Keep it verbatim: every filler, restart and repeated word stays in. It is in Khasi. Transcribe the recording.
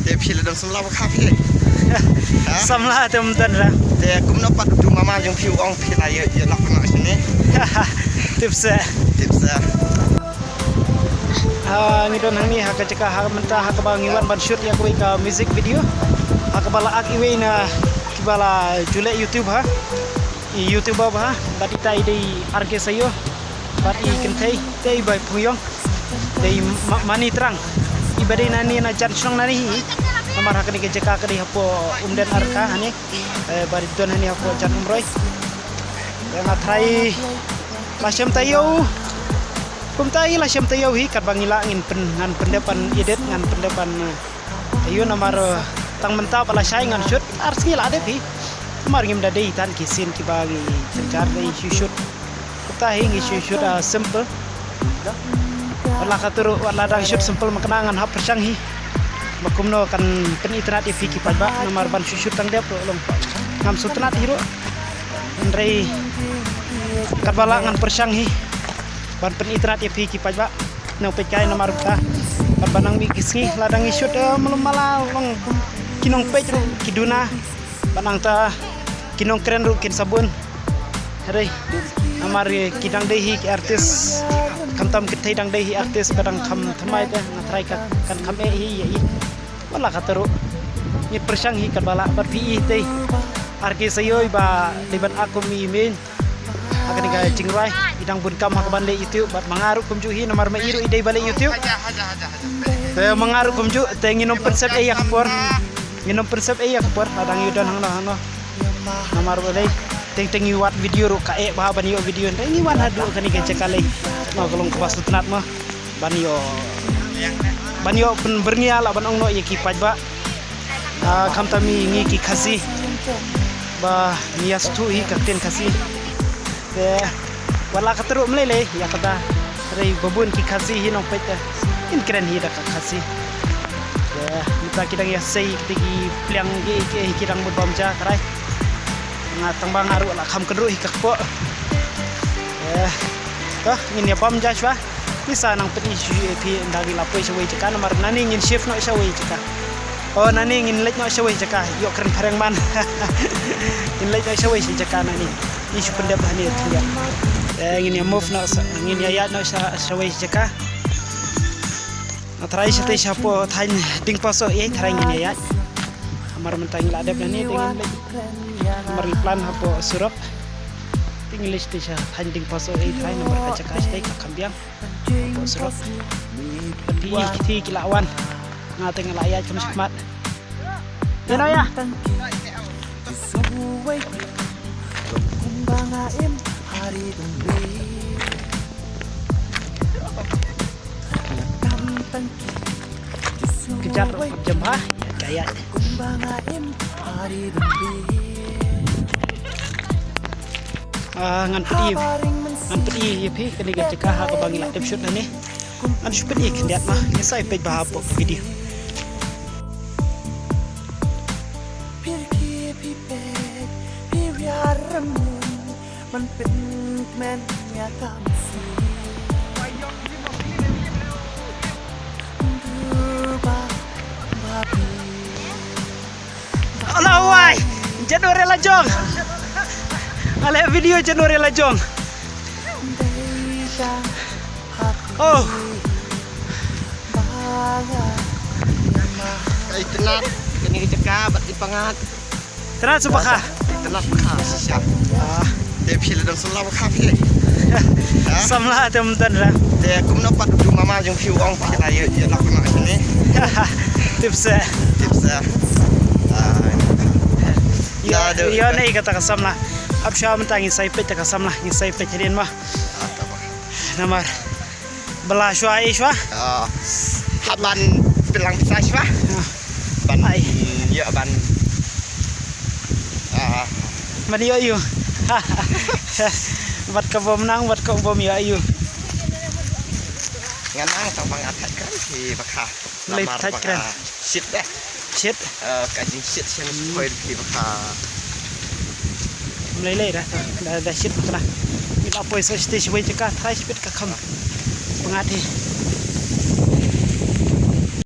Te phi la don samla ba kha phi. Ha? Samla te um don ra. Te kumno pat u mama jong phi u ong phi la ïa ïa lok na sini. Tip se. Tip se. Ah, ngi don hangne ha ka jaka ha mynta ha kaba ngi wan ban shoot ïa kawei ka music video. Ha kaba la ak iwei na kiba la ju leh YouTube ha. I YouTuber ba ha. Bad ita i dei R K Sayo. Bad i kynthei te i bai Phungyong. Dei ma-, mani trang. I ba dei nani na jan shnong nani hi. Namar ha kane ka jaka ka dei hapoh Umden Arka hani. Eh, ba dei don hani hapoh jan Umroi. Nga trai la shem taïew. Kumta i la shem taïew hi katba ngi la ngin pyn, ngan pyndep ban edit, ngan pyndep ban, eh, taïew namar, eh, tang mynta ba la shai ngan shoot ar sngi la dep hi. Namar ngim da dei tan ki scene kiba ngi jynjar dei shu shoot. Kumta hi ngi shu shoot, ah, simple. Wat la kato ruh, wat la dang shoot simple ma kane ngan hap pyrshang hi. Ba kumno kan pynitynnad ïa phi ki paidbah namar ban shu shoot tang dep ruh long. Ngam sngewtynnad hi ruh. Hynrei katba lah ngan pyrshang hi ban pynitynnad ïa phi ki paidbah. Nang peit kai namar ta. Katba nang mih ki sngi la dang ïa shoot, eh, malu mala long ki nongpeit ruh ki duna. Ba nangta ki nongkren ruh kin sabun. Hynrei namar ki dang dei hi ki artist. Khamtam kynthei dang dei hi artist ba dang kham thymmai te nga trai ka kan kham eh hi ïa i. Wat la kato ruh ngi pyrshang hi katba lah bad phi i te. R K Sayo i ba dei ban ak kum i main. Ha kane ka jingrwai i dang bun kam ha kaban leh YouTube bad ma nga ruh kumjuh hi namar ma i ruh i dei ba leh YouTube. Te ma nga ruh kumjuh te ngin ym pynsep ei ïa ka por. Ngin ym pynsep ei ïa ka por la dang ïa don hangno hangno. Namar balei teng teng ngi wad video ruh ka eh ba ban ïoh video te ngi wan haduh kane ka jaka lei. Nga ka long kaba sngewtynnad mo ban ïoh ban ïoh pynbyrngia la ban ong noh ïa ki paidbah. Ah, khamtam i ngi ki Khasi ba ngi ïa sngewthuh hi ka ktien Khasi. Te wat la kato ruh mlei lei ïa kata hynrei ba bun ki Khasi hi nongpeit te in kren hi da ka Khasi. Te mynta ki dang ïa sei kata ki pliang ki ki ki dang mut bam ja trai. Nga tang ba nga ruh la kham kynruh hi ka kpoh. Te to ngin ïa bam ja shwa. Pisa nang pyni shu ïa phi ynda ngi la poi shawei jaka namar nani ngin shift noh shawei jaka. Oh nani ngin leit noh shawei jaka ïoh kren phareng man. Ngin leit noh shawei shi jaka nani. Ngi shu pyndep hani tyndiat. Eh ngin ïa move noh sa ngin ïa ïaid noh sha shawei jaka. Nga trai shatei shapoh thaiñ ding paso ei trai ngin ïa ïaid. Namar mynta ngi la dep nani ding ngin leit. Namar ngi plan hapoh surok. Te ngi leit shatei sha thaiñ ding paso ei trai namar ka jaka shatei ka kham biang. Hapoh surok. Phi i ki thi ki la wan. Nga te nga la ïaid kam shikmat. Ïa na ïa. Kejat ruh jam ha. Ïa ka ïaid. Ah, ngan pyni, ngan pyni ïa phi kane ka jaka ha kaba ngi la dep shoot hangne. Ngan shu pyni khyndiat ma, ngi sa ïa peit bha hapoh ka video. Ala wai, January la jong. Ale video January la jong. Oh. Ka itynnad, kane ka jaka bad i pangat. Tynnad shu ba kha. Tynnad ba kha shisha. Ah. Te phi la don samla ba kha phi. Samla te um don ra. Te kumno pat u mama jong phi u ong phi la ïa ïa lok na sini. Tip se. Tip se. Ah. Ïa ïa nei kata ka samla. Ap sha mynta ngin sa ïa peit ta ka samla ngin sa ïa peit hadien ma. Namar. Bala shwa eh shwa. Ah. Haban bilang sa shwa. Ah. Ban ai. Ya ban. Ah. Ban yo yu. Wat ka bom nang wat ka bom ya yu. Ngan nang tang bang atat kan ki bakha. Lei lamar thait bakha kren. Shit dah. Shit. Eh, ka jingshit sien. Hmm. Spoil phi bakha. Mlei lei dah, dah, dah shit bakha. Ngi la poi sa stage wei jaka, try shit ka kham. Pyngat hi.